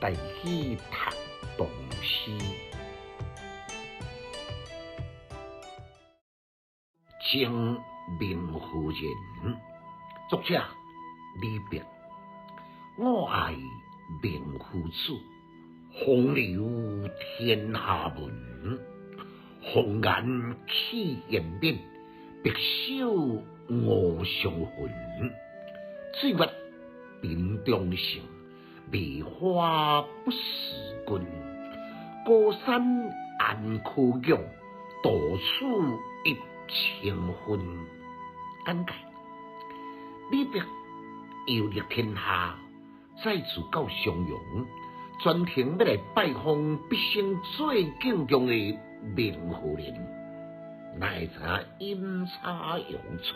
台語讀唐詩。贈甯夫人，作者李白。我愛甯夫子，風流天下聞。紅顏棄顏面，白首誤上墳。歲月貧中性，梅花不事君。高山安可仰，到處一清芬。簡介：李白遊歷天下，再次到襄陽，專程欲來拜訪畢生最敬重的甯夫人，哪會知影陰差陽錯，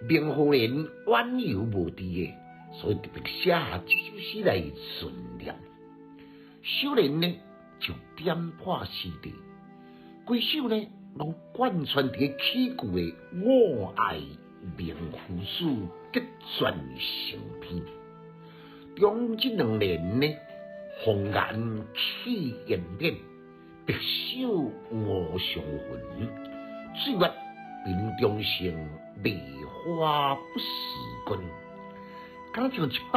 甯夫人遠遊無佇的，所以特別寫下這首詩來紀念。首聯呢就點破詩題，規首呢攏貫穿佇起句的我愛甯夫子結纂成篇。中這兩聯呢，紅顏棄顏面，白首誤上墳。歲月貧中性，梅花不事君。敢若像一幅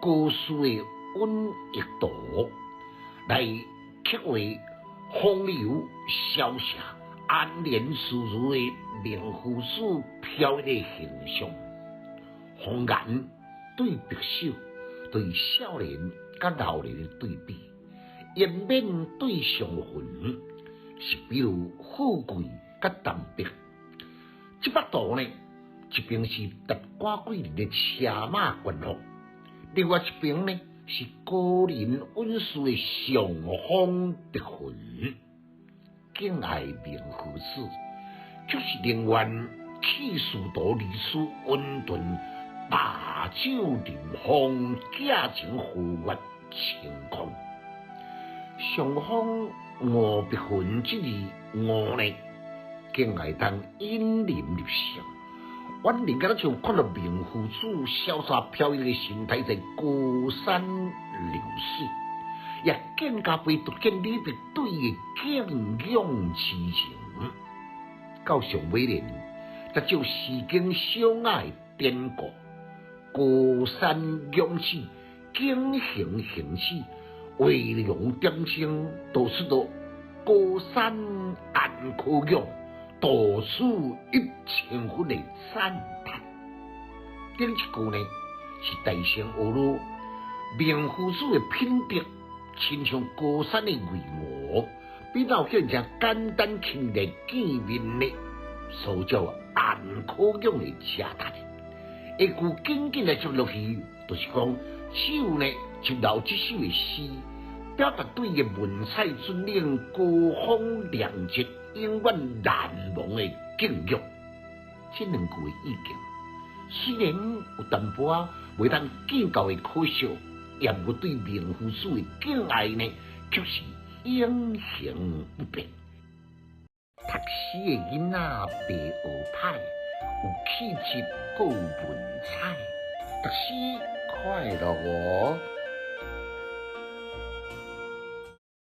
高士的隱逸圖，來刻畫風流蕭瑟、安然自如的甯夫子飄逸的形象。紅顏對白首，對少年佮老年的對比，顏面對上墳，是比如富貴佮淡泊。這幅圖呢，一邊是達官貴人的車馬官服，另外一邊呢是高人隱士的上峰白雲。敬愛甯夫子，卻是寧願棄仕途離世隱遁，把酒臨風，寄情荷月清空。上峰誤白雲這字誤呢，更會當引人入勝。宛然敢若像看著甯夫子瀟灑飄逸的神態在高山流水，也更加倍凸顯李白對伊的敬仰之情。到上尾聯，則照《詩經》小雅的典故，高山仰止，景行行止，畫龍點睛，道出著高山安可仰，到處一清芬的讚嘆。頂一句呢，是大聲學魯甯夫子的品德，親像高山的巍峨，比哪有叫人遮簡單輕易來見面呢？所以才有安可仰的讚嘆。下句緊緊來接落去，就是講只有呢就留這首的詩，表達對伊文采俊嶺、高風亮節、永遠難忘的敬仰。這兩句的意境，雖然有淡薄仔袂當見到的可惜，也毋過對甯夫子的敬愛呢，卻是永恆不變。讀詩的囡仔袂學歹，有氣質閣有文采，讀詩快樂哦。